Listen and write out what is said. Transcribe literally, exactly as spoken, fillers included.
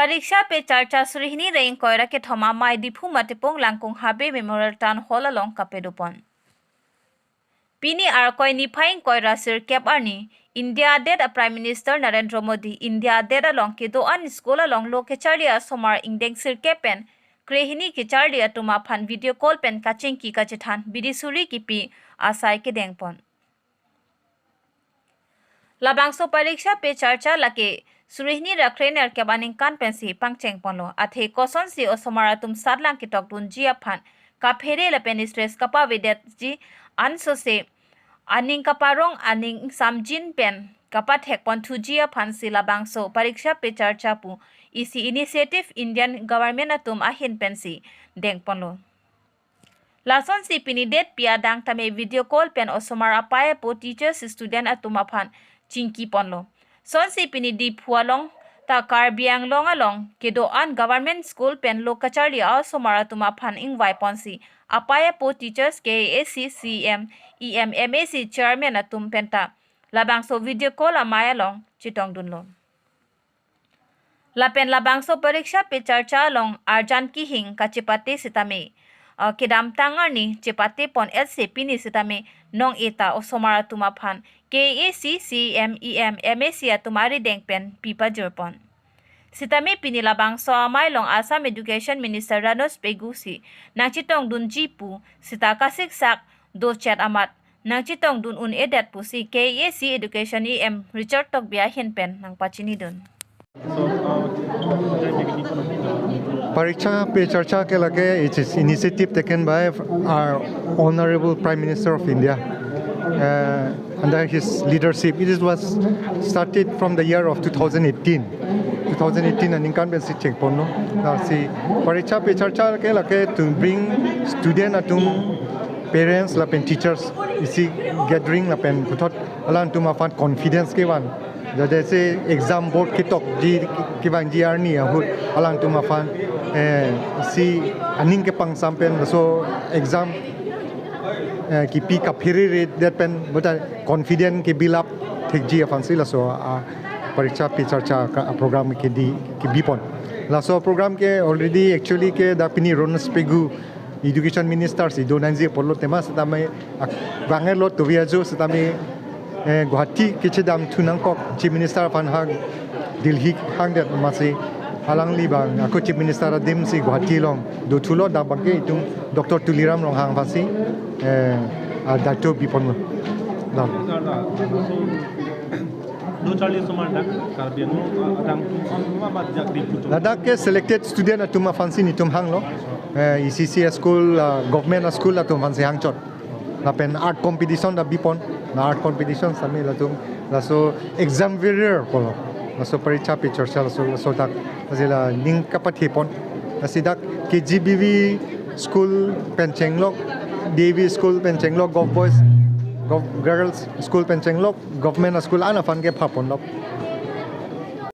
Pariksha Pe Charcha suri hini ra ingkoi ra kethom amei Diphu Matipung Langkung Habe Memorial Town Hall along kapadopon. Pini Arkoi niphai ingkoi ra sirkep arni, India adet a Prime Minister Narendra Modi India adet along kedo-an school along lo kecharli asomar ingdeng sirkep pen krehini kecharli atum aphan video call pen kachingki kachethan bidi suri kipi asai kedengpon. Labangso Pariksha Pe Charcha lake suri hini ra krenerkep aningkan pensi pangchengponlo. Athe kosonsi osomar atum satlang ketokdunji aphan kaphere lapen stress kapavedetji ansose aning kaparong aning samjin pen kapathekponthuji aphansi labangso Pariksha Pe Charcha pu isi initiative Indian government atum ahin pensi dengponlo. Lasonsi pini date pi adang tame video call pen osomar apei apo teachers student atum aphan chingkiponlo. Sonsi pini Diphu along ta Karbi Anglong along kedo-an government school pen lo kacharli asomar atum aphan ingvaiponsi apei apo teachers, K A A C C E M, E M, M A C chairman atum penta labangso video call amei along chetongdunlo. Lapen labangso Pariksha Pe Charcha along arjan kehing kachepate sitame, uh, kedamtang arni chepatepon else pini sitame nong-e ta osomar atum aphan K A A C C E M, E M, M A C atum arideng pen pipajirpon. Sitame pini labangso amei along Assam Education Minister Ranoj Pegu si nangchetongdunji pu sita kasiksak dochet amat nangchetongdun un-edet pusi K A A C Education E M Richard Tokbi ahin pen nangpachinidun. Pariksha Pe Charcha ke lake, it is initiative taken by our Honorable Prime Minister of India. Uh, under his leadership, it is, was started from the year of two thousand eighteen. Two thousand eighteen aningkan pensi chengponlo. Lasi Pariksha Pe Charcha ke lake to bring student atum, parents lapen teachers isi gathering lapen puthot alangtum aphan confidence kevan. Jadese exam board ketokji kevangji arni ahut alangtum aphan, eh, si aning kepangsam pen laso exam, eh, kipi kaphere-redet pen bonta confident ke-build up thekji aphansi laso, ah, Pariksha Pe Charcha ka, ah, program kedi kebipon. Laso program ke already actually ke dak pini Ranoj Pegu Education Minister si donangji apotlo tema sitame ak-, bangelo tuvi ajo sitame, eh, Guwahati kechedamthu nangkok Chief Minister aphan hang Delhi hangdet amatsi alangli bang ako Chief Minister adim si Guwahati along dothulo, dak abangke itum Doctor Tuliram Ronghang aphansi, eh, a daito biponlo. Lam. Lo charli asomar dak Karbi Anglong, ah, adang atum ma ma jak di putu. Ladak ke selected student atum aphansi netum hanglo. Eh, E C C school, ah, government school atum aphansi hangchot. Lapen art competition ta bipon. Na art competition sami latum. Laso exam warrior pulo. Laso Pariksha Pe Charcha laso, laso dak. Lasi la ning kapathepon. Lasi dak K G B V school pen chenglok, D A V school pen chenglok, Govt Boys, Govt Girls school pen chenglok, government school an aphan ke phaponlo.